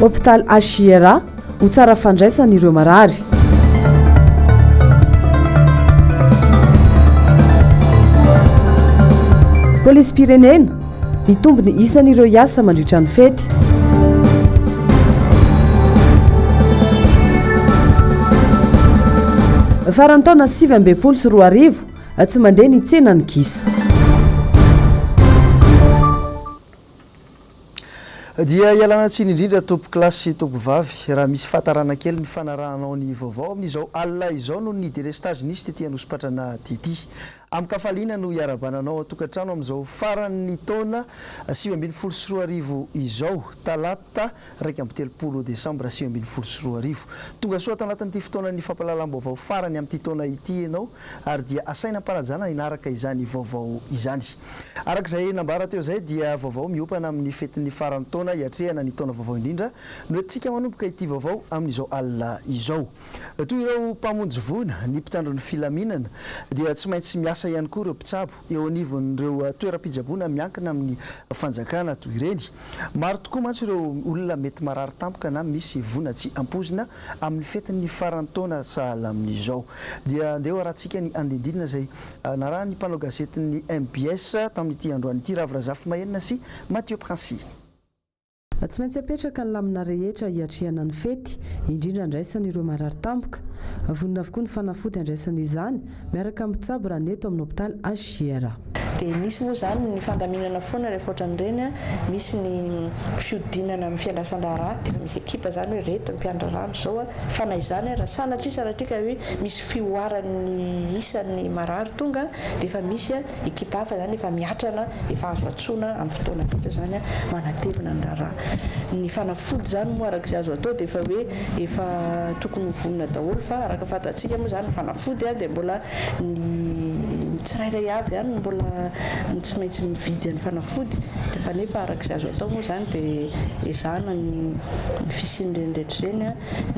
Hôpital HJRA, ho tsara fandraisana ireo marary. Polisim-pirenena, hitombo ny isan'ireo hiasa mandritra ny fety. Faran'ny taona 2019, tsy mandeha ny tsenan'ny gisa. Dia ialana tsiny indrindra tompokolahy sy tompovavy raha misy fahatarana kely ny fanarahanao ny vaovao amin'izao alina izao noho ny délestage nisy tety Anosipatrana tety. Amin-kafaliana no iarahabana anao an-tokantrano amin'izao faran'ny taona 2019 izao, talata 31 desambra 2019. Tonga soa ato anatin'ity fotoanan'ny fampahalalam-baovao farany amin'ity taona ity ianao ary dia asaina am-panajana hinaraka izany vaovao izany. Araka izay nambara teo izay dia vaovao miompana amin'ny fetin'ny faran'ny taona hiatrehana ny taona vaovao indrindra no entintsika manomboka ity vaovao amin'izao alina izao. Toy ireo mpamonjy voina, ny mpitandro ny filaminana dia tsy maintsy miasa ihany koa ireo mpitsabo eo anivon'ireo toeram-pitsaboana miankina amin'ny fanjakana toy ireny. Maro tokoa mantsy ireo olona mety marary tampoka na misy voina tsy ampoizina amin'ny fetin'ny faran'ny taona sahala amin'izao. Dia andeha ho arahantsika ny andindinina izay Narahan'ny mpanao gazetin'ny mbs tamin'ity androany ity Ravo Razafimahenina sy Mathieu Princi. Tsy maintsy apetraka ny lamina rehetra hiatrehana ny fety, indrindra andraisana ireo marary tampoka. Vonona avokoa ny fanafody andraisana izany, miaraka amin'ny mpitsabo raha ny eto amin'ny hopitaly HJRA. Dia nisy moa izany ny fandaminana foana rehefa ohatran'ireny, misy ny fihodinana amin'ny fiandrasan-draharaha, dia efa misy ekipa izany hoe ireto ny mpiandraharaha amin'izao, fa na izany ara, sanatria sanatria ka hoe misy fihoaran'ny isan'ny marary tonga dia efa misy ekipa hafa izany efa miatrana, efa azo antsoina amin'ny fotoana rehetra izany manatevina ny raharaha. Ny fanafody izany moa araka izay azo atao dia efa hoe efa tokony ho vonona daholo fa araka ny fantatsika moa izany ny fanafody dia mbola ny tsirairay avy ihany no mbola tsy maintsy mividy ny fanafody dia fa nefa araka izay azo atao moa izany dia ezahana ny fisian'ireny rehetra ireny.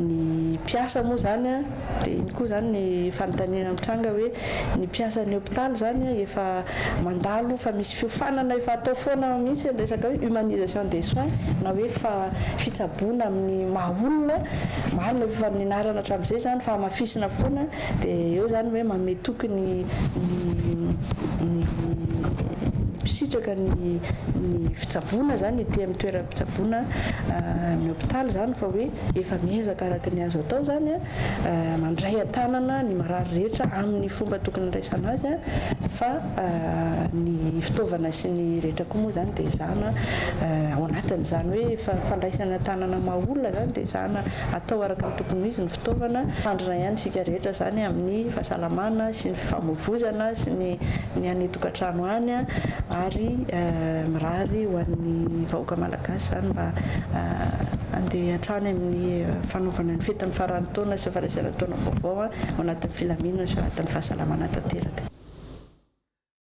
Ny mpiasa moa izany Dia iny koa izany ny fanontaniana mitranga hoe ny mpiasan'ny hopitaly izany efa mandalo fa misy fiofanana efa atao foana mihitsy ny resaka hoe humanisation des soins na hoe fitsaboana amin'ny maha olona, marina efa nianarana hatramin'izay izany fa hamafisina foana dia eo izany hoe manome toky ny ny mpisitraka ny ny fitsaboana izany ety amin'ny toeram-pitsaboana amin'ny hopitaly izany fa hoe efa miezaka araka ny azo atao izany mandray an-tanana ny marary rehetra amin'ny fomba tokony handraisana azy fa ny fitaovana sy ny rehetra koa moa izany dia ezahana ao anatin'izany hoe fandraisana an-tanana maha olona izany dia ezahana atao araka ny tokony ho izy ny fitaovana. Mitandrina ihany isika rehetra izany amin'ny fahasalamana sy ny fifamoivozana sy ny ny any an-tokantrano any ary mirary ho an'ny vahoaka malagasy izany mba Handeha hatrany amin'ny fanaovana ny fetin'ny faran'ny taona sy ny fandraisana taona vaovao ao anatin'ny filaminana sy ao anatin'ny fahasalamana tanteraka.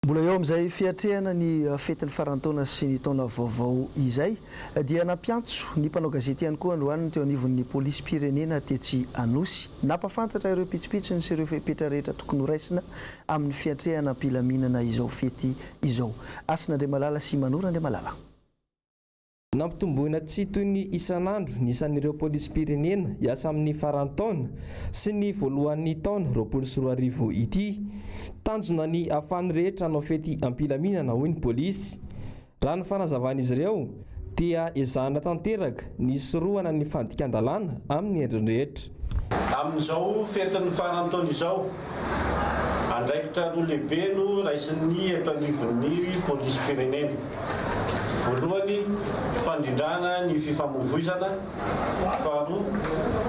Mbola eo amin'izay fiatrehana ny fetin'ny faran'ny taona sy ny taona vaovao izay dia nampiantso ny mpanao gazety ihany koa androany ny teo anivon'ny polisim-pirenena tetsy Anosy. Nampahafantatra ireo pitsopitsony sy ireo fepetra rehetra tokony horaisina amin'ny fiatrehana am-pilaminana izao fety izao. Hasina Andriamalala sy Manoro Andriamalala. Nampitomboina tsy toy ny isan'andro ny isan'ireo polisim-pirenena hiasa amin'ny faran'ny taona sy ny voalohan'ny taona 2020 ity. Tanjona ny hahafahan'ny rehetra hanao fety am-pilaminana hoy ny polisy. Raha ny fanazavan'izy ireo dia ezahana tanteraka ny hisorohana ny fandikan-dalàna amin'ny endriny rehetra. Amin'izao fetin'ny faran'ny taona izao, andraikitra roa lehibe no raisin'ny eto anivon'ny polisim-pirenena. Voalohany, fandrindrana ny fifamoivoizana. Faharoa,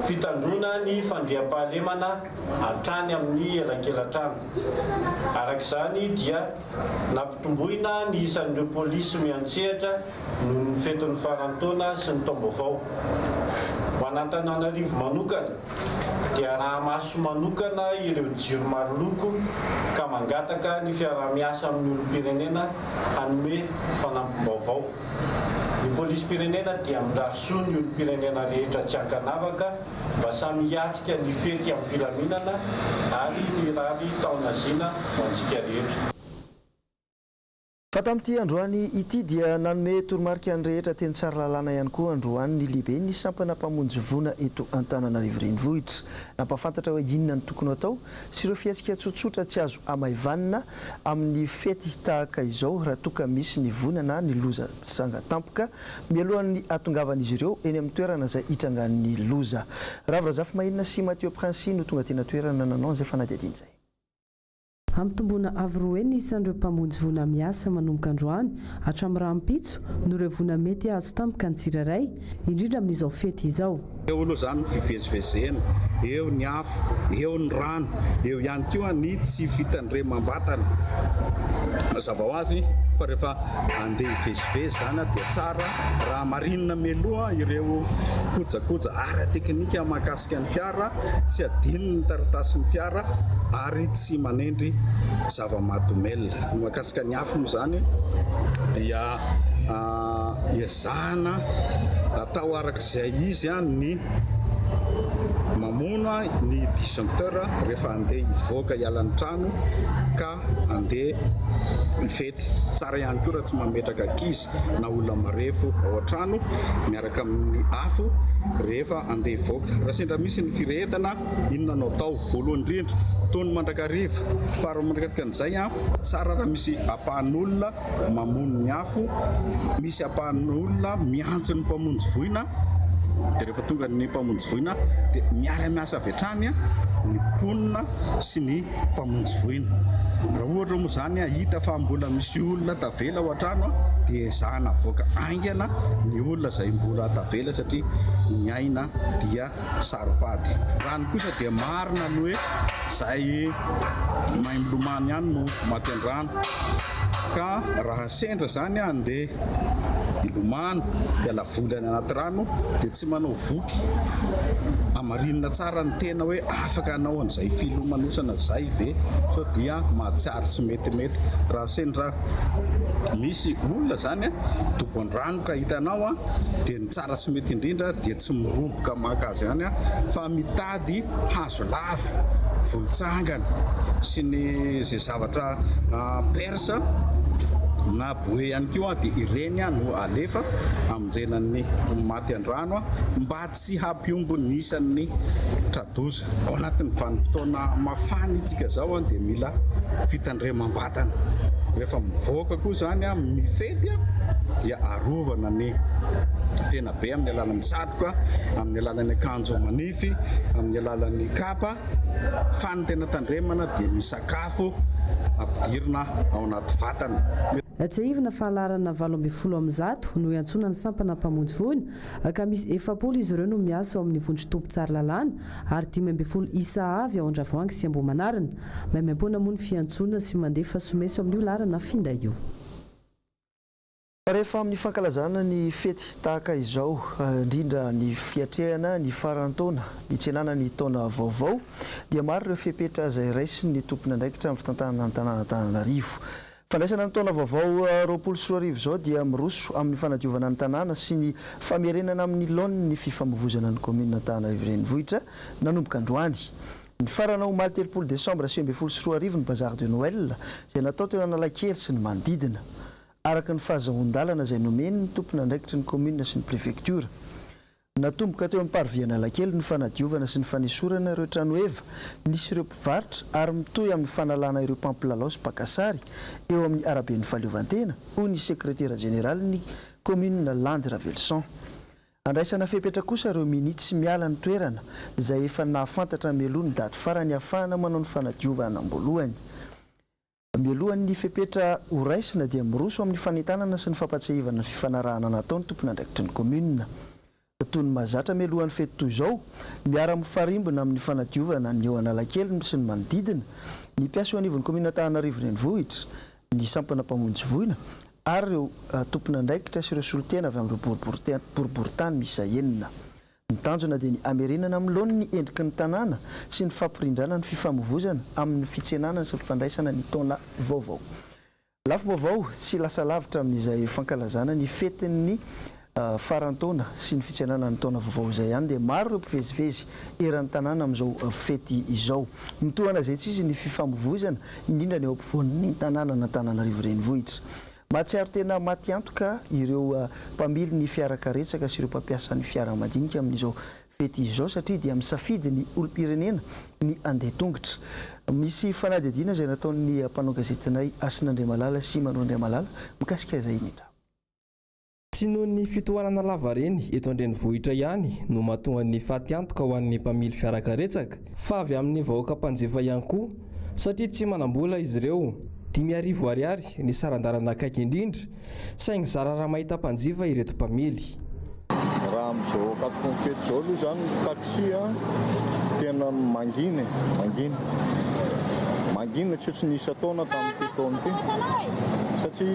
fitandroana ny fandriampahalemana hatrany amin'ny elakelan-trano. Araka izany dia nampitomboina ny isan'ireo polisy miantsehatra noho ny fetin'ny faran'ny taona sy ny taom-baovao. Ho an'Antananarivo manokana dia araha-maso manokana ireo jiro maroloko ka mangataka ny fiaraha-miasa amin'ny olom-pirenena hanome fanampim-baovao. Ny Polisim-pirenena dia mirary soa ny olom-pirenena rehetra tsy ankanavaka mba samy hiatrika ny fety am-pilaminana ary mirary taona zina ho antsika rehetra. Fa tamin'ity androany ity dia nanome toromarika ny rehetra teny Tsaralalàna ihany koa androany ny lehiben'ny sampana mpamonjy voina eto Antananarivo Renivohitra. Nampahafantatra hoe inona no tokony ho atao sy ireo fihetsika tsotsotra tsy azo hamaivanina amin'ny fety tahaka izao raha toa ka misy ny voina na ny loza mitranga tampoka mialohan'ny hahatongavan'izy ireo eny amin'ny toerana izay hitrangan'ny loza. Ravo Razafimahinina sy Mathieu Princi no tonga teny an-toerana nanao an'izay fanadihadiana izay. Hampitomboana avo roa heny ny isan'ireo mpamonjy voina miasa manomboka androany hatramin'ny rahampitso noho ireo voina mety hahazo tampoka ny tsirairay, indrindra amin'izao fety izao. Eo aloha izany ny fivezivezena, eo ny afo, eo ny rano, eo ihany koa ny tsy fitandremam-batana. Mazava ho azy fa rehefa handeha hivezivezy izany dia tsara raha hamarinina mialoha ireo kojakoja ara-teknika mahakasika ny fiara, tsy adino ny taratasin'ny fiara ary tsy manendry zava-mahadomelina. Ny mahakasika ny afo moa izany dia ezahana atao araka izay izy ny mamono ny disjoncteur rehefa handeha hivoaka hiala ny trano ka handeha hifety. Tsara ihany koa raha tsy mametraka ankizy na olona marefo ao an-trano miaraka amin'ny afo rehefa handeha hivoaka. Raha sendra misy ny firehetana Inona no atao? Voalohany indrindra, tony mandrakariva. Faharoa manaraka an'izay, tsara raha misy ampahan'olona mamono ny afo, misy ampahan'olona miantso ny mpamonjy voina, dia rehefa tonga ny mpamonjy voina dia miara-miasa avy hatrany ny mponina sy ny mpamonjy voina. Raha ohatra moa izany hita fa mbola misy olona tavela ao an-trano dia ezahana avoaka haingana ny olona izay mbola tavela satria ny aina dia saro-pady. Rano kosa dia marina ny hoe izay mahay milomano ihany no maty an-drano ka raha sendra izany handeha hilomano, hiala voly any anaty rano dia tsy manao voky, hamarinina tsara ny tena hoe afaka hanao an'izay filomanosana izay ve sao dia mahatsiaro tsy metimety. Raha sendra misy olona izany dobo an-drano ka hitanao dia ny tsara sy mety indrindra dia tsy miroboka maka azy ihany fa mitady hazo lava, volotsangana sy ny izay zavatra perse na bouée ihany koa dia ireny no alefa hamonjena ny maty an-drano mba tsy hampihombo ny isan'ny tra-doza. Ao anatin'ny vanim-potoana mafana isika izao dia mila fitandremam-batana. Rehefa mivoaka koa izany mifety dia arovana ny tena be amin'ny alalan'ny satroka, amin'ny alalan'ny akanjo manify, amin'ny alalan'ny kapa. Fa ny tena tandremana dia ny sakafo ampidirina ao anaty vatana. Tsiahivina fa laharana 118 no iantsoana ny sampana mpamonjy voina ka misy 40 izy ireo no miasa ao amin'ny vondron-toby Tsaralalàna ary 15 isa avy ao Andravoahangy sy Ambohimanarina. Maimaimpoana moa ny fiantsoana sy mandefa someso amin'io laharana finday io. Rehefa amin'ny fankalazana ny fety tahaka izao, indrindra ny fiatrehana ny faran'ny taona, hitsenana ny taona vaovao, dia maro ireo fepetra izay raisin'ny tompon'andraikitra amin'ny fitantanana ny tanàn'Antananarivo. Fandraisana ny taona vaovao 2020 izao dia miroso amin'ny fanadiovana ny tanàna sy ny famerenana amin'ny laoniny ny fifamoivozana ny kaominina Antananarivo Renivohitra nanomboka androany. Nifarana omaly 30 desambra 2019 ny Bazar de Noël izay natao teo Analakely sy ny manodidina. Araka ny fahazahoan-dalana izay nomeny ny tompon'andraikitry ny kaominina sy ny prefektiora. Natomboka teo amin'ny Parvis Analakely ny fanadiovana sy ny fanesorana ireo tranoheva nisy ireo mpivarotra ary mitohy amin'ny fanalana ireo mpampilalao sy mpaka sary eo amin'ny araben'ny fahaleovantena, hoy ny sekretera jeneralin'ny kaominina Landy Raveloson. Andraisana fepetra kosa ireo minia tsy miala ny toerana izay efa nahafantatra mialoha ny daty farany hahafahana manao ny fanadiovana am-boalohany. Mialohan'ny fepetra ho raisina dia miroso amin'ny fanentanana sy ny fampatsiahivana ny fifanarahana natao ny tompon'andraikitry ny kaominina. Toy ny mahazatra mialohan'ny fety toy izao, miara-mifarimbona amin'ny fanadiovana ny eo Analakely sy ny manodidina, ny mpiasa eo anivon'ny kaominina Antananarivo Renivohitra, ny sampana mpamonjy voina ary ireo tompon'andraikitra sy ireo solontena avy amin'ireo boriborintany miisa enina. Ny tanjona dia ny hamerenana amin'ny laoniny ny endriky ny tanàna sy ny fampirindrana ny fifamoivozana amin'ny fitsenana sy ny fandraisana ny taona vaovao. Lafim-baovao tsy lasa lavitra amin'izay fankalazana ny fetin'ny faran-taona sy ny fitsenana ny taona vaovao izay ihany dia maro ireo mpivezivezy eran'ny tanàna amin'izao fety izao. Mitohana izay tsy izy ny fifamoivoizana, indrindra ny eo ampovoan'ny tanànan'Antananarivo Renivohitra. Mahatsiaro tena maty antoka ireo mpamily ny fiara karetsaka sy ireo mpampiasa ny fiara madinika amin'izao fety izao satria dia misafidy ny olom-pirenena ny handeha tongotra. Misy fanadihadiana izay nataon'ny mpanao gazetinay Hasina Andriamalala sy Mano Andriamalala mikasika izay indrindra. Tsy noho ny fitohanana lavareny eto an-drenivohitra ihany no mahatonga ny fatiantoka ho an'ny mpamily fiarakaretsaka fa avy amin'ny vahoaka mpanjifa ihany koa satria tsy manam-bola izy ireo. 5000 ariary ny saran-dalana akaiky indrindra saingy zara raha mahita mpanjifa ireto mpamily. Raha amin'izao ankatoky ny fety izao aloha izany ny taxi tena mangina e, mangina. Mangina tsy ohatry ny isan-taona tamin'ity taona ity satria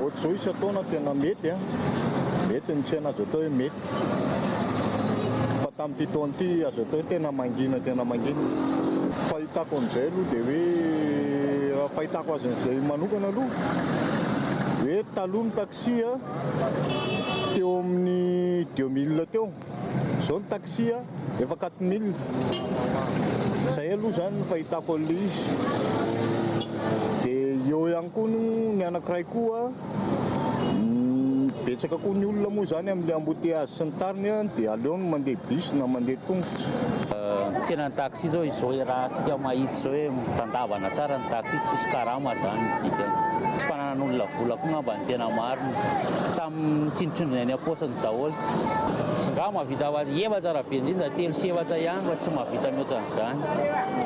ohatr'izao isan-taona tena mety a, mety ny tsena azo atao hoe mety fa tamin'ity taona ity azo atao hoe tena mangina tena mangina. Fahitako an'izay aloha dia hoe raha fahitako azy an'izay manokana aloha hoe taloha ny taxi teo amin'ny 2000 teo, izao ny taxi efa 4000. Izay aloha izany ny fahitako an'ilay izy. Dia eo ihany koa no ny anankiray koa Betsaka koa ny olona moa izany amin'ilay embouteillage sy ny tariny dia aleony mandeha bus na mandeha tongotra. Tsenan'ny taxi zao izao iarahantsika mahita izao hoe mitandavana tsara ny taxi, tsisy karama zany ny dikany. Tsy fananan'olona vola koa ngamba ny tena marina. Samy mitsindrotsindrona any am-paosiny daholo. Nga mahavita efatra raha be indrindra, telo sy efatra ihany fa tsy mahavita mihoatra an'izany.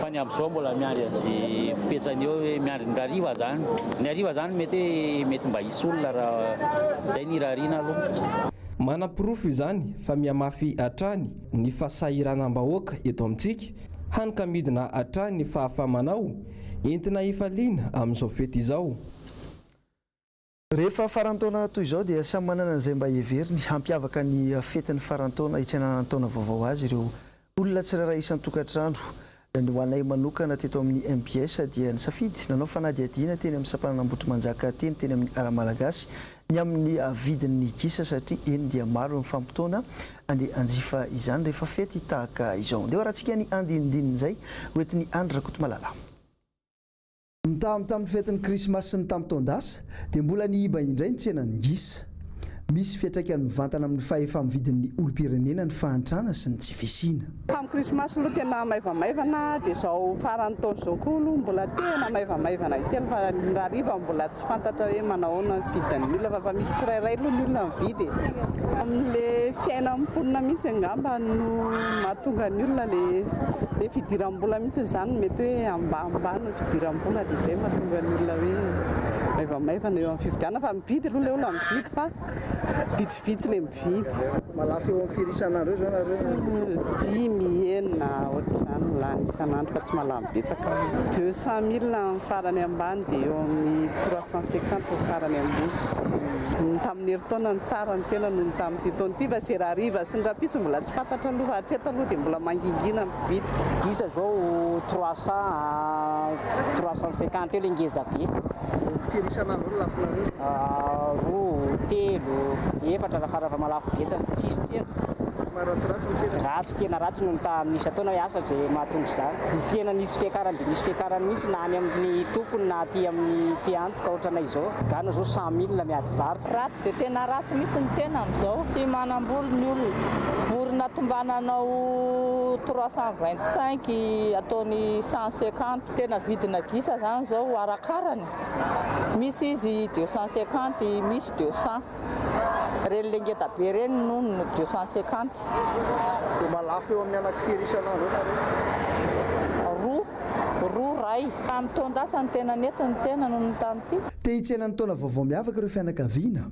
Fa ny amin'izao mbola miandry an'izay fipetsany eo hoe miandry ny hariva zany. Ny hariva zany mety hoe mety mba hisy olona raha izay ny irariana aloha. Manaporofo izany fa mihamafy hatrany ny fahasahiranam-bahoaka eto amintsika, hany ka midina hatrany ny fahafaha-manao entina hifaliana amin'izao fety izao. Rehefa faran-taona toy izao dia samy manana an'izay mba heveriny hampiavaka ny fetin'ny faran-taona hitsenana ny taona vaovao azy ireo olona tsirairay isan-tokantrano. Ny ho anay manokana teto amin'ny mbs dia nisafidy nanao fanadihadiana teny amin'ny sampanan'Ambohitrimanjaka teny teny amin'ny Ara Malagasy ny amin'ny vidin'ny gisa satria eny dia maro ny fampitaona andeha hanjifa izany rehefa fety tahaka izao. Andeha ho arahantsika ny andinindinin'izay hoentin'i Andry Rakotomalala. Mitaha amin'ny tamin'ny fetin'ny Krismasy sy ny tamin'ny taon-dasa dia mbola niiba indray ny tsenan'ny gisa. Misy fiantraikany mivantana amin'ny fahefa-mividin'ny olom-pirenena ny fahantrana sy ny tsy fisiana. Tamin'ny Krismasy aloha tena maivamaivana dia izao faran'ny taona izao koa aloha mbola tena maivamaivana kely fa ny hariva mbola tsy fantatra hoe manahoana ny vidin'ny olona fa efa misy tsirairay aloha ny olona mividy e. Amin'ilay fiainan'ny mponina mihitsy angamba no mahatonga ny olona ilay fidiram-bola mihitsy izany mety hoe ambanimbany ny fidiram-bola dia izay mahatonga ny olona hoe maivamaivana eo amin'ny fividianana fa mividy aloha ilay olona mividy fa vitsivitsy ilay mividy. Mahalafo eo amin'ny firy isan'andro eo izao nareo? Dimy, enina, ohatr'izany no lany isan'andro fa tsy mahalany betsaka. 200 mille ny farany ambany dia eo amin'ny 350 ny farany ambony. Ny tamin'ny herintaona no tsara ny tsena noho ny tamin'ity taona ity fa izay rahariva sy ny rahampitso mbola tsy fantatra aloha fa hatreto aloha dia mbola mangingina ny mpividy. Gisa zao 300 350 eo le ngeza be. Firy isan'andro eo ny lafonareo? Roa, telo, efatra raha fara malafo betsaka. Tsisy tsena. Somary ratsiratsy ny tsena. Ratsy, tena ratsy noho ny tamin'ny isan-taona hoe asa izay mahatonga izany. Ny tsena nisy fiakarany dia nisy fiakarany mihitsy na any amin'ny tompony na aty amin'ny mpiantoka ohatranay izao. Gana izao 100 mille miady varotra. Ratsy dia tena ratsy mihitsy ny tsena amin'izao. Tia manam-bola ny olona. Vorona tombananao 325 ataony 150. Tena vidina gisa izany izao arakarany. Misy izy 250, misy 200. Ireny le ngeda be ireny no 250. Dia mahalafo eo amin'ny anaky firy isan'andro eo nareo? Roa, roa, iray. Tamin'ny taon-dasa no tena nety ny tsena noho ny tamin'ity. Te hitsena ny taona vaovao miavaka ireo fianakaviana.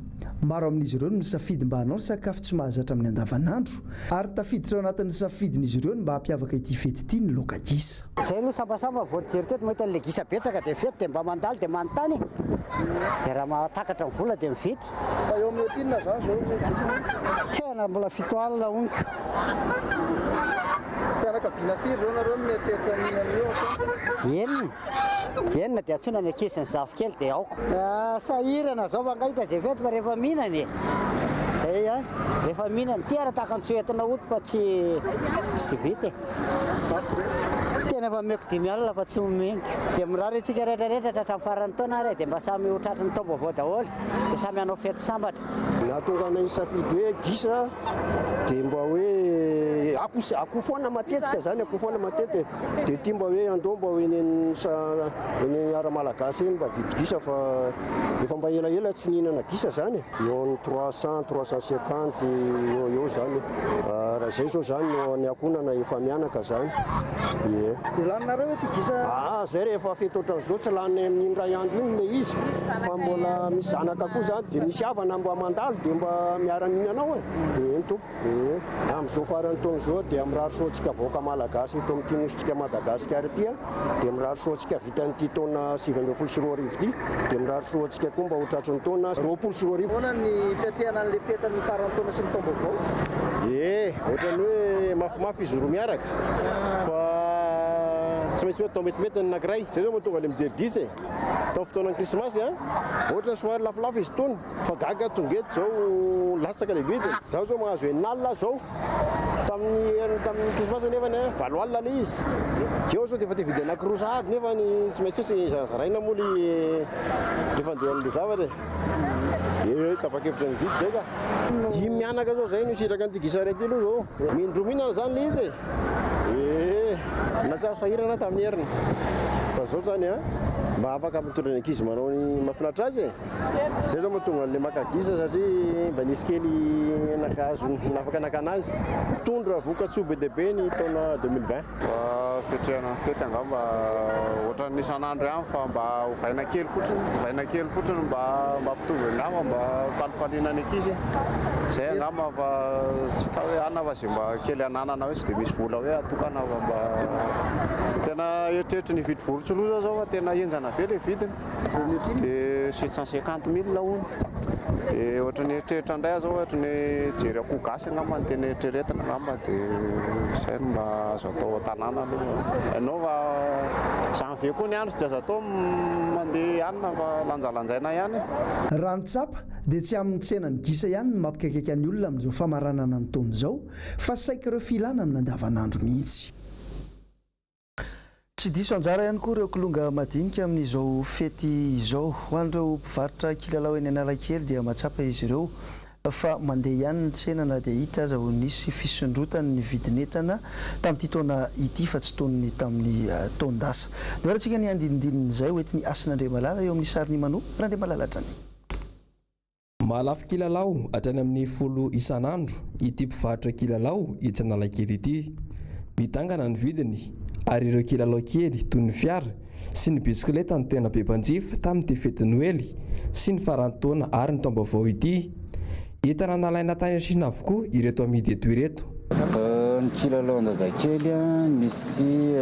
Maro amin'izy ireo no misafidy mba hanao ny sakafo tsy mahazatra amin'ny andavanandro. Ary tafiditra ao anatin'ny safidin'izy ireo ny mba hampiavaka ity fety ity ny laoka gisa. Zay aloha sambasamba vao nijery teto mahita an'ilay gisa betsaka dia fety dia mba mandalo dia manontany e! Dia raha mahatakatra ny vola dia mividy. Fa eo amin'ny ohatrinona zany zao ny gisa? Tena mbola 70 hono ko. Fianakaviana firy zao nareo no mieritreritra ny an'io atao? Enina. Enina dia antsoina ny ankizy sy ny zafikely dia aoka. Sahirana zao fa nga hita izay fety fa rehefa mihinana e! Zay ihany. Rehefa mihinana. Ty ara tahaka ny tsy hoentina hody fa tsy tsy vita e. Lafo be. Tena. tena efa omeko 50 fa tsy omeniko. Dia mirary antsika rehetra rehetra tratran'ny faran'ny taona ary e, dia mba samy ho tratry ny taom-baovao daholo, dia samy hanao fety sambatra. Nahatonga anay nisafidy hoe gisa dia mba hoe akoho akoho foana matetika zany, akoho foana matetika e. Dia ity mba hoe andao mba ho eny eny ara-malagasy eny mba hividy gisa fa efa mba elaela tsy nihinana gisa zany e. Eo amin'ny 300, 350 eo eo zany e. Raha izay zao zany no ny ankohonana efa mianaka zany. Ie. Dia laninareo ve ity gisa? Aa zay rehefa fety ohatran'izao tsy laninay amin'iny iray andro iny ilay izy fa mbola misy zanaka koa zany dia misy havana mba mandalo dia mba miara-mihinana ao e. Eny tompoko. Ee, amin'izao faran'ny taona izao dia mirary soa antsika vahoaka malagasy eto amin'ity nosintsika Madagasikara ity dia mirary soa antsika vitan'ity taona 2019 ity dia mirary soa antsika koa mba ho tratry ny taona 2020. Ahoana ny fiatrehana an'ilay fety amin'ny faran'ny taona sy ny taom-baovao? Ee, ohatran'ny hoe mafimafy izy roa miaraka fa tsy maintsy hoe atao metimety ny anankiray. Izay izao mahatonga ilay mijery gisa e. Tamin'ny fotoanan'ny krismasy an, ohatran'ny somary lafolafo izy itony. Fa gaga tonga eto zao latsaka le vidiny. Zaho zao mahazo 60 aho zao. Tamin'ny heriny tamin'ny krismasy nefany a 80 le izy. Eo zao dia efa te hividy anakiroa sahady nefany tsy maintsy hoe zarazaraina moa le le fandehan'le zavatra e. Dia tapa-kevitra ny hividy zay ka. Dimy mianaka zao zay no hisitraka an'ity gisa iray ity aloha zao. Mindroa mihinana zany le izy e. Ee. Nahatsiaro sahirana aho tamin'ny heriny. Fa zao zany a mba afaka mitondra ny ankizy manao ny mahafinaritra azy e. Zay zao mahatonga an'le maka gisa satria mba nisy kely nakazo nafaka nakana azy. Mitondra vokatsoa be dia be ny taona 2020. Fiatrehana ny fety angamba ohatran'ny isan'andro ihany fa mba ovaina kely fotsiny, ovaina kely fotsiny mba mba hampitovy angamba mba hampifalifaliana ny ankizy e. Zay angamba fa tsy hita hoe anona fa zay mba kely ananana hoe tsy dia misy vola hoe atokana fa mba tena eritreritry ny hividy vorontsiloza zao fa tena henjana be le vidiny. Dia 750 mille hono. Dia ohatran'ny eritreritra indray aho zao ohatran'ny hijery akoho gasy angamba no tena eritreretina angamba dia izay no mba azo atao an-tanàna aloha. Ianao fa janvier koa ny andro tsy dia azo atao mandeha hanina fa lanjalanjaina ihany e. Raha ny tsapa dia tsy amin'ny tsenan'ny gisa ihany no mampikaikaika ny olona amin'izao famaranana ny taona izao fa saika ireo filana amin'ny andavanandro mihitsy. Tsy diso anjara ihany koa ireo kilonga madinika amin'izao fety izao. Ho an'ireo mpivarotra kilalao eny Analakely dia mahatsapa izy ireo fa mandeha ihany ny tsena na dia hita aza ho nisy fisondrotany ny vidin'entana tamin'ity taona ity fa tsy toy ny tamin'ny taon-dasa. Nihoarantsika ny andinindin'izay ho entin'i Hasina Andriamalala eo amin'ny sarin'i Mano Randriamalala hatrany. Mahalafo kilalao hatrany amin'ny 10 isan'andro ity mpivarotra kilalao etsy Analakely ity. Midangana ny vidiny ary ireo kilalao kely toy ny fiara sy ny bisikileta no tena be mpanjifa tamin'ity fety Noely sy ny faran'ny taona ary ny taom-baovao ity. Entana nalaina tany Chine avokoa ireto amidy eto ireto. Ny kilalaon-jazakely misy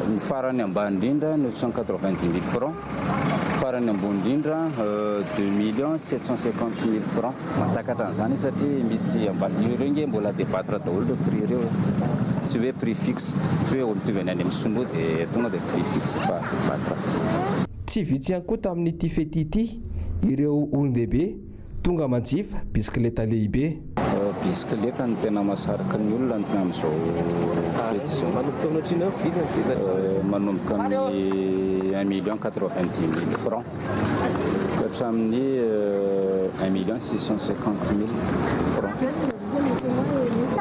ny farany ambany indrindra 990 mille francs. Farany ambony indrindra 2 750 000 francs. Mahatakatra an'izany izy satria misy ambany ireo nge mbola débattre daholo ireo prix ireo e. Tsy hoe prix fixe, tsy hoe mitovy any amin'ny sinoa dia tonga dia prix fixe fa débattre. Tsy vitsy ihany koa tamin'ity fety ity ireo olon-dehibe tonga manjifa bisikileta lehibe. Bisikileta no tena mahasarika ny olona amin'izao fety izao. Manomboka amin'ny 1 090 000 francs ka hatramin'ny 1 650 000 francs.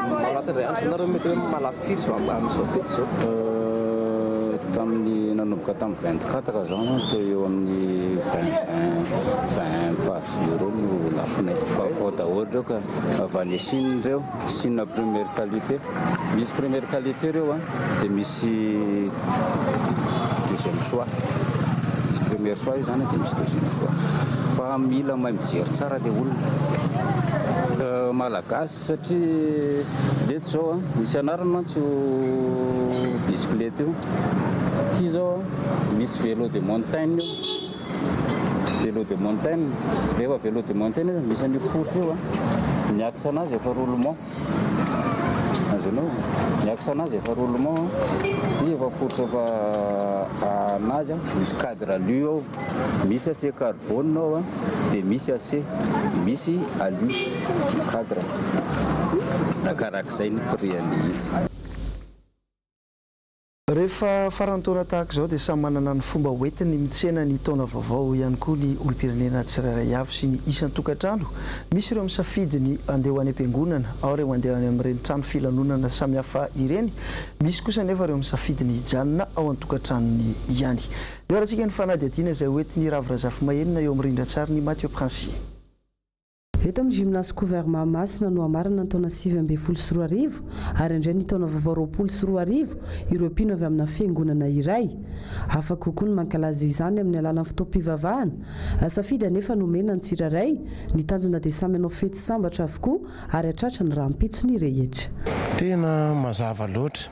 Anatin'izay andro nareo mety hoe mahalafo firy izao amin'izao fety izao? Tamin'ny nanomboka tamin'ny 24 zao teo eo amin'ny 20 20 par jour eo no lafonay. Vaovao daholo ireo ka avy any Chine ireo, Chine première qualité. Misy première qualité ireo a, dia misy deuxième choix. Misy première choix io zany dia misy deuxième choix. Fa mila mahay mijery tsara le olona. Malagasy satria reto zao a, misy anarany mantsy io bisikileta io. Ity zao a, misy vélo de montagne io. Vélo de montagne. Rehefa vélo de montagne izy misy an'io fourche io a. Ny axe anazy efa roulement. Azonao? Ny axe anazy efa roulement. Izy efa fourche efa anazy a, misy cadre alu ao, misy acier carbone ao a, dia misy acier, misy alu cadre. Arakarak'izay ny prix an'ilay izy. Rehefa faran'ny taona tahaka izao dia samy manana ny fomba hoentiny mitsena ny taona vaovao ihany koa ny olom-pirenena tsirairay avy sy ny isan-tokantrano. Misy ireo misafidy ny handeha ho any am-piangonana, ao ireo handeha any amin'ireny trano filanonana samihafa ireny, misy kosa anefa ireo misafidy ny hijanona ao an-tokantranony ihany. Nihaorantsika ny fanadihadiana izay hoentin'i Ravo Razafimahenina eo amin'ny rindran-tsarin'i Mathieu Princi. Eto amin'ny Gymnase Couvert Mahamasina no hamarana ny taona 2019 ary handray ny taona vaovao 2020 ireo mpino avy amina fiangonana iray. Hafa kokoa ny mankalaza izany amin'ny alalan'ny fotoam-pivavahana. Safidy anefa no omena ny tsirairay, ny tanjona dia samy hanao fety sambatra avokoa ary hatratra ny rahampitso ny rehetra. Tena mazava loatra,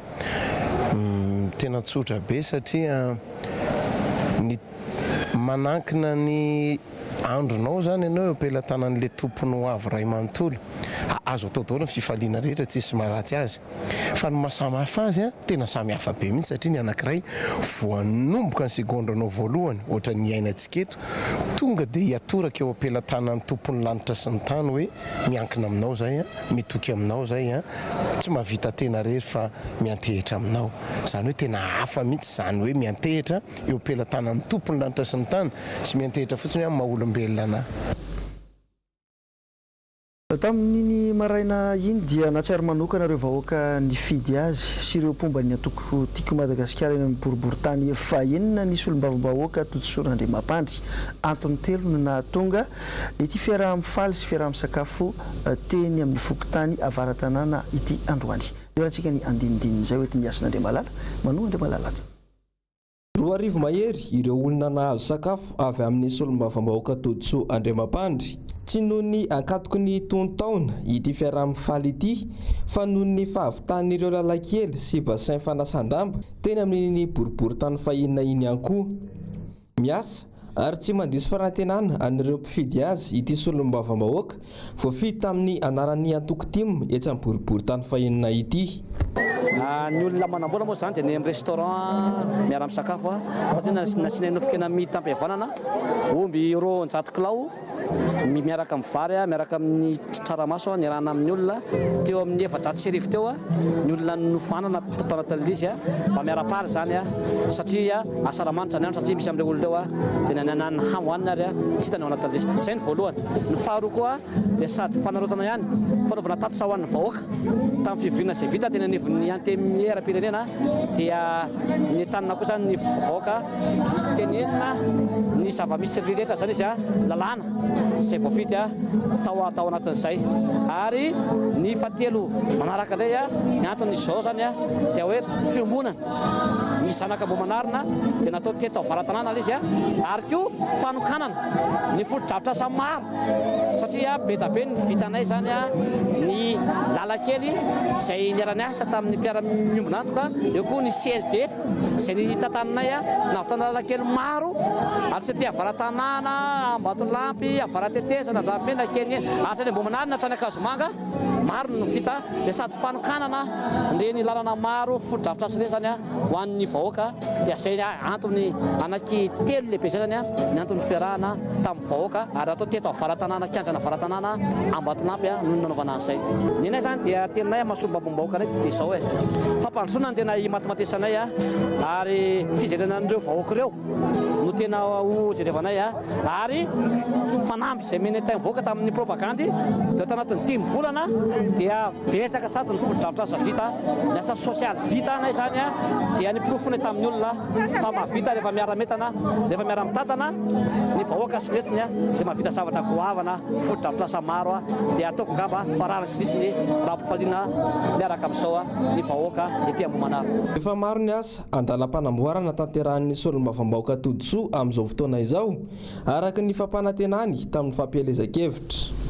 tena tsotra be satria ny manankina ny andronao izany ianao eo am-pelatanan'ilay Tompony ho avy Ray manontolo. Azo atao daholo ny fifaliana rehetra, tsisy maharatsy azy. Fa ny maha samy hafa azy an, tena samy hafa be mihitsy satria ny anankiray voanomboka ny segondranao voalohany, ohatran'ny iainantsika eto, tonga dia hiatoraka eo am-pelatanan'ny Tompon'ny lanitra sy ny tany hoe miankina aminao izay an, mitoky aminao izay an, tsy mahavita tena irery fa miantehitra aminao. Izany hoe tena hafa mihitsy izany hoe miantehitra eo am-pelatanan'ny Tompon'ny lanitra sy ny tany, tsy miantehitra fotsiny hoe amin'ny maha olombelona anà. Tamin'iny maraina iny dia nahatsiaro manokana ireo vahoaka nifidy azy sy ireo mpomba ny antoko Tiako Madagasikara eny amin'ny boriborintany fahenina ny solombavambahoaka Todisoa Randriamampandry. Antony telo no nahatonga ity fiaraha-mifaly sy fiaraha-misakafo teny amin'ny fokontany Avaratanàna ity androany. Nihaonantsika ny andinindinin'izay hoentin'i Hasina Andriamalala. Manoa Andriamalala. 2000 mahery ireo olona nahazo sakafo avy amin'ny solombavambahoaka Todisoa Andriamampandry. Tsy noho ny ankatoky ny tonon-taona ity fiaraha-mifaly ity fa noho ny fahavitan'ireo lalan-kely sy bassin fanasan-damba teny amin'iny boriborintany fahenina iny ihany koa. Miasa ary tsy mandiso fanantenana an'ireo mpifidy azy ity solombavambahoaka voafidy tamin'ny anaran'ny antoko tim etsy amin'ny boriborintany fahenina ity. Ny olona manambola moa izany dia ny amin'ny restaurant miara-misakafo fa tena nasiana nofon-kena mitam-pihavanana, omby 200 kilao miaraka amin'ny vary miaraka amin'ny tsaramaso niarahana amin'ny olona teo amin'ny 1400 teo ny olona nofoanana tao anatin'ilay izy mba miara-paly izany satria asaramanitra ny andro satria misy amin'ireo olona ireo dia na ny hohanina ary tsy hitany ao anatin'ilay izy. Izay ny voalohany. Ny faharoa koa dia sady fanarotana ihany fanaovana tatitra ho an'ny vahoaka tamin'ny fivoriana izay vita teny anivon'ny Antenimieram-pirenena dia nentanina koa izany ny vahoaka tenenina ny zava-misy rehetra izany izy lalàna izay voafidy tao tao anatin'izay. Ary ny fahatelo manaraka indray ny anton'izao izany dia hoe fiombonana ny zanaka Ambohimanarina dia natao teto avara-tanàna ilay izy ary koa fanokanana ny fotodrafitrasa maro satria be da be ny vitanay izany ny lalan-kely izay niara-niasa tamin'ny mpiara-miombon'antoka, eo koa ny CLD izay nitantaninay nahavitana lalan-kely maro hatraty aty avara-tanàna, Ambatolampy, Avaratetezana, Andranomena, Kenya, hatrany Ambohimanarina, hatrany Ankazomanga, maro no vita dia sady fanokanana ireny lalana maro fotodrafitrasa ireny izany ho an'ny vahoaka dia izay antony anaky telo lehibe izay izany ny anton'ny fiarahana tamin'ny vahoaka ary natao teto avara-tanàna kianjana avara-tanàna Ambatolampy no nanaovana an'izay. Ny anay izany dia teninay amin'ny maha solombavambahoaka anay dia izao e, fampandrosoana no tena imatimatesanay ary fijerena an'ireo vahoaka ireo no tena ho jerevanay ary fanamby izay menetaim-vahoaka tamin'ny propagandy dia tao anatin'ny dimy volana dia betsaka sady ny fotodrafitrasa vita, ny asa sosialy vita anay izany dia ny porofonay tamin'ny olona fa mahavita rehefa miara-mientana, rehefa miara-mitantana ny vahoaka sy ny entiny dia mahavita zavatra goavana, fotodrafitrasa maro dia ataoko angamba fa rariny sy disy ny raha-ampifaliana miaraka amin'izao ny vahoaka ety Ambohimanara. Efa maro ny asa andalam-panamboarana tanterahin'ny solombavambahoaka Todisoa amin'izao fotoana izao, araka ny fampanantenany tamin'ny fampielezan-kevitra.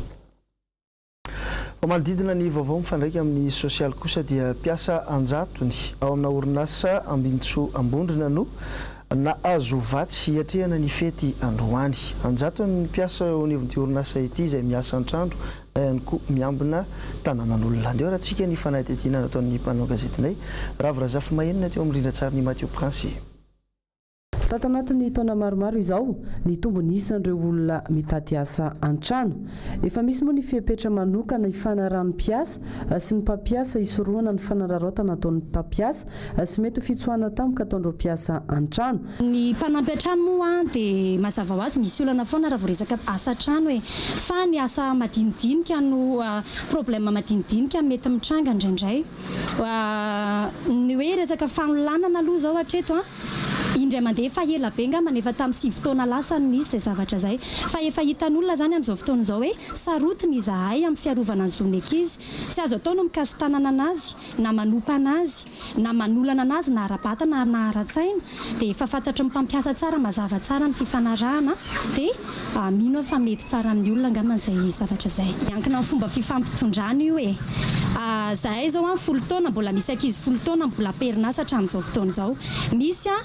Fa manodidina ny vaovao mifandraika amin'ny sosialy kosa dia mpiasa an-jatony ao amina orinasa Ambinintsoa Ambondrona no nahazo vatsy hiatrehana ny fety androany. An-jatony ny mpiasa eo anivon'ity orinasa ity izay miasa an-trano na ihany koa miambina tanànan'olona. Andeha horatsika ny fanadihadiana nataon'ny mpanao gazetinay, Ravo Razafimahenina teo amin'ny rindran-tsarin'i Mathieu Prince. Tato anatin'ny taona maromaro izao, nitombo ny isan'ireo olona mitady asa an-trano. Efa misy moa ny fepetra manokana ifanarahan'ny mpiasa sy ny mpampiasa hisorohana ny fanararaotana ataon'ny mpampiasa sy mety ho fitsoahana tampoka ataon'ireo mpiasa an-trano. Ny mpanampy an-trano moa dia mazava ho azy misy olana foana raha vao resaka asa an-trano e! Fa ny asa madinidinika no problème madinidinika mety mitranga indraindray. Ny hoe resaka fanolanana aloha izao hatreto an, indray mandeha efa ela be angambany efa tamin'ny 9 taona lasa no nisy izay zavatra izay. Fa efa hitan'olona izany amin'izao fotoana izao hoe sarotiny izahay amin'ny fiarovana ny zon'ny ankizy. Tsy azo atao ny mikasi-tanana anazy na manompa anazy na manolana anazy na ara-batana na ara-tsaina dia efa fantatry ny mpampiasa tsara mazava tsara ny fifanarahana dia mino aho fa mety tsara amin'ny olona angambany izay zavatra izay. Miankina amin'ny fomba fifampitondrana io e! Zahay izao an folo taona mbola misy ankizy folo taona mbola am-perinasa hatramin'izao fotoana izao. Misy an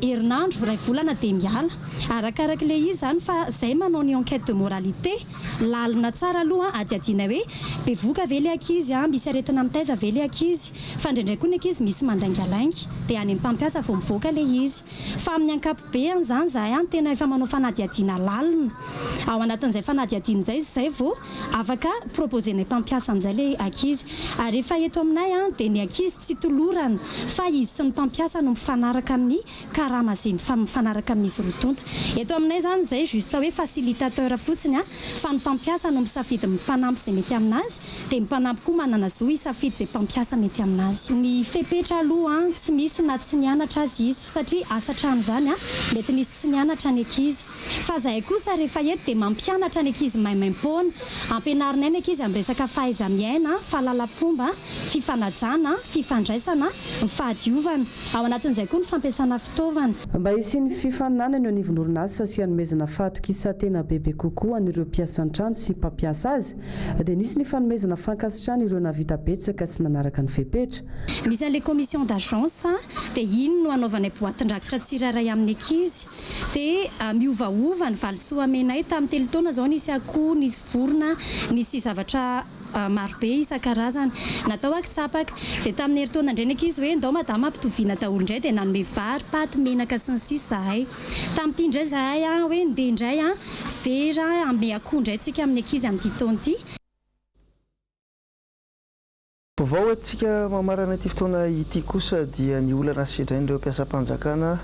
herinandro, iray volana dia miala. Arakarak'ilay izy izany fa zay manao ny enquête de moralité. Lalina tsara aloha an, hadihadiana hoe bevoka ve le ankizy an, misy aretina mitaiza ve le ankizy, fa indraindray koa ny ankizy misy mandaingalainga dia any amin'ny mpampiasa vao mivoaka le izy. Fa amin'ny ankapobeany izany izahay an tena efa manao fanadihadiana lalina. Ao anatin'izay fanadihadiana izay izay vao afaka proposer-nay mpampiasa amin'izay le ankizy. Ary rehefa eto aminay an dia ny ankizy tsy tolorana fa izy sy ny mpampiasa no mifanaraka amin'ny karama izay mifanaraka amin'izy roa tonta. Eto aminay izany izay juste hoe facilitateur fotsiny an, fa ny mpampiasa no misafidy ny mpanampy izay mety aminazy, dia ny mpanampy koa manana zo hisafidy izay mpampiasa mety aminazy. Ny fepetra aloha an, tsy misy na tsy nianatra aza izy, satria asa trano izany an, mety nisy tsy nianatra ny ankizy. Fa zahay kosa rehefa eto dia mampianatra ny ankizy maimaimpoana. Ampianarinay ny ankizy amin'ny resaka fahaiza-miaina, fahalalam-pomba, fifanajana, fifandraisana, ny fahadiovana. Ao anatin'izay koa ny fampiasana fitaovana. Mba hisian'ny fifaninanana eo anivon'orinasa sy hanomezana fahatokisan-tena bebe kokoa an'ireo mpiasa an-trano sy mpampiasa azy dia nisy ny fanomezana fankasitrahana ireo nahavita betsaka sy nanaraka ny fepetra. Misy an'ilay commission d'agence dia iny no anaovanay boatin-drakitra tsirairay amin'ny ankizy. Dia miovaova ny valisoa amenay, tamin'ny telo taona izao nisy akoho, nisy vorona, nisy zavatra marobe isan-karazany. Natao ankitsapaka. Dia tamin'ny herintaona indray ny ankizy hoe ndao madama ampitoviana daholo indray dia nanome vary, paty, menaka sy ny sisa izahay. Tamin'ity indray izahay hoe ndeha indray vera hanome akoho indray tsika amin'ny ankizy amin'ity taona ity. Vaovao entintsika mamarana ity fotoana ity kosa dia ny olana sedrain'ireo mpiasam-panjakana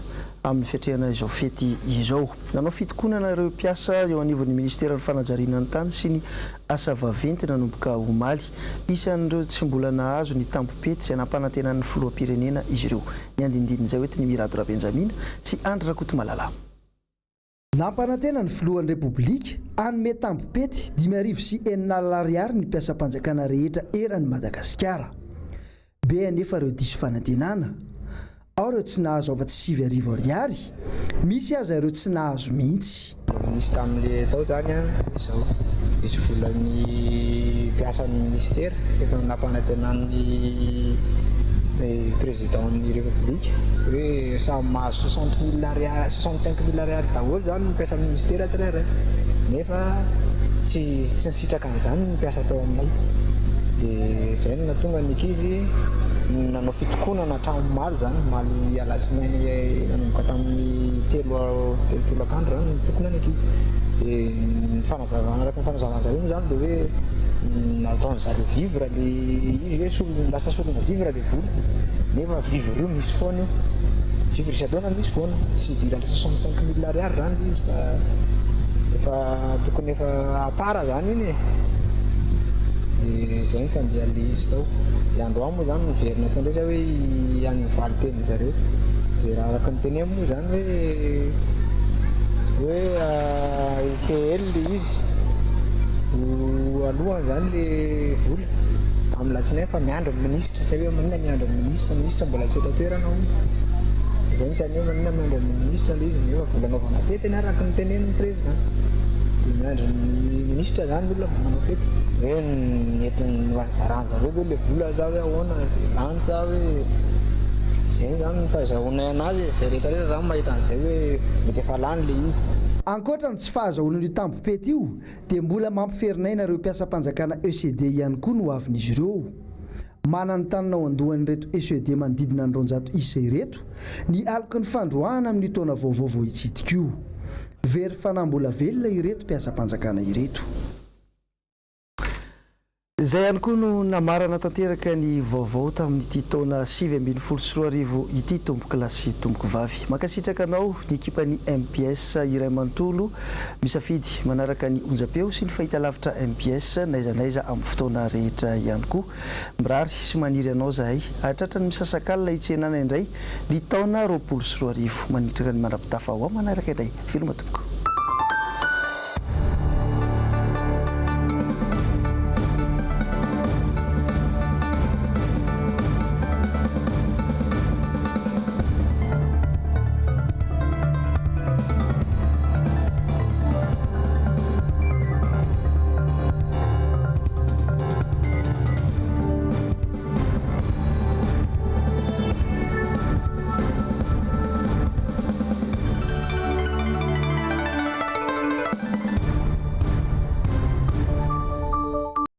amin'ny fiatrehana izao fety izao. Nanao fitokonana ireo mpiasa eo anivon'ny minisiteran'ny fanajariana ny tany sy ny asa vaventy nanomboka omaly. Isan'ireo tsy mbola nahazo ny tambim-pety izay nampanantenan'ny filoham-pirenena izy ireo. Ny andinindin'izay hoentin'i Mirado Rabenjamina sy Andry Rakotomalala. Nampanantena ny filohan'ny Repoblika hanome tambim-pety 6500 ariary ny mpiasam-panjakana rehetra eran'i Madagasikara. Be anefa ireo diso fanantenana. Ao ireo tsy nahazo afa-tsy 9000 ariary, misy aza ireo tsy nahazo mihitsy. Nisy tamin'ilay tao izany izao, nisy volan'ny mpiasan'ny minisitera efa nampanantenan'ny président-n'ny République hoe samy mahazo 60 mille ariary, 65 mille ariary daholo izany ny mpiasan'ny minisitera tsirairay nefa tsy tsy nisitraka an'izany ny mpiasa tao aminay. Dia izay no nahatonga ny ankizy nanao fitokonana hatramin'ny omaly izany, omaly alatsinainy nanomboka tamin'ny telo telo tolakandro izany nitokona ny ankizy. Dia ny fanazavana araka ny fanazavan-jareo moa izany dia hoe nataon-jareo vivre ilay izy hoe solona lasa solona vivre ilay vola nefa vivre io misy foana io, vivre isan-taona misy foana, tsy idiran'ny 65 mille ariary izany ilay izy fa efa tokony efa à part izany iny e, dia izay ny fandehan'ilay izy tao, dia androany moa izany miverina tao indray zay hoe hanome valin-teny zareo, dia raha araka ny teneniny moa izany hoe hoe ho PL ilay izy, ho alohany izany ilay vola amin'ny alatsinainy fa miandry ny minisitra, tsy hay hoe maninona miandry ny minisitra, minisitra mbola tsy eto an-toerana hono, izay no tsy hay hoe maninona miandry ny minisitra ilay izy nefa vola anaovana fety anie araka ny tenenin'ny président, dia miandry ny minisitra izany ny olona vao manao fety. Hoe nentiny nizaran zareo ve ilay vola sa hoe ahoana, dia lany sa hoe izay izany ny fahazahoanay anazy e, izay rehetra rehetra izany mahita an'izay hoe mety efa lany ilay izy. Ankoatra ny tsy fahazahoana an'io tambim-pety io dia mbola mampiferin'aina ireo mpiasam-panjakana ECD ihany koa ny hoavin'izy ireo. Mananontanona ao an-dohan'ireto SED manodidina ny 200 isa ireto ny aloky ny fandroahana amin'io taona vaovao vao hitsidika io. Very fanahy mbola velona ireto mpiasam-panjakana ireto. Izay ihany koa no namarana tanteraka ny vaovao tamin'ity taona 2019 ity tompokolahy sy tompokovavy. Mankasitraka anao ny ekipan'ny mbs iray manontolo misafidy manaraka ny onjam-peo sy ny fahitalavitra mbs n'aiza n'aiza amin'ny fotoana rehetra ihany koa. Mirary sy maniry anao zahay hahatratra ny misasakalina hitsenana indray ny taona 2020. Manitraka ny mandra-pitafa ho amanaraka indray. Veloma tompoko.